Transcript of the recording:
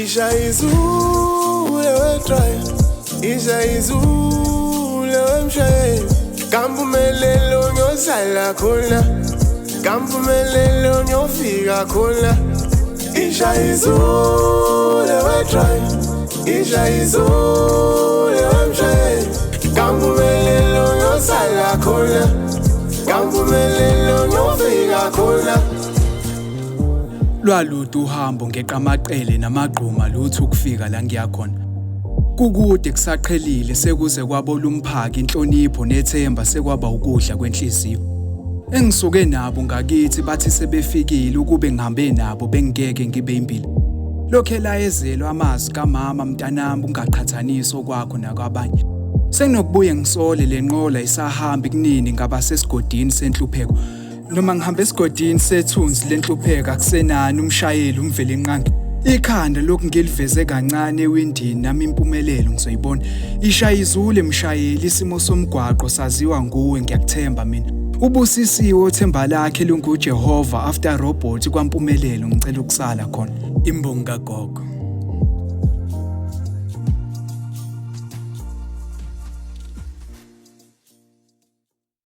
Ishayizule we-drive, ishayizule wemshayeli. Kampumelelo ngiyosala khona, kampumelelo ngiyofika khona. Ishayizule we-drive, ishayizule wemshayeli. Kampumelelo ngiyosala khona, kampumelelo ngiyofika khona. Lwalude uhambo ngeqamaqele namagquma lutho ukufika la ngiya khona. Kukude kusaqhelile sekuze kwabola umphaki inhlonipho nethemba sekwaba ukudla kwenhliziyo. Engisuke nabo ngakithi bathi sebefikile ukube ngihambe nabo bengeke ngibe impilo. Lokhe elayezelwa amazwi kamama mntanami ungaqhathanisi okwakho nakwabanye. Senginokubuye ngisole le nqola isahambi kunini ngaba sesigodini senhlupheko. Noma ngihamba esigodini sethunzi lenhlupheko akusenani umshayeli uMvelinqangi. Ikhanda lokhu ngiliveze kancane ewindini nami impumelelo ngizoyibona. Ishayizule mshayeli isimo somgwaqo saziwa nguwe ngiyakuthemba mina. Ubusisiwe othemba lakhe linguJehova after robot kwaMpumelelo ngicela ukusala khona. Imbongi kagogo.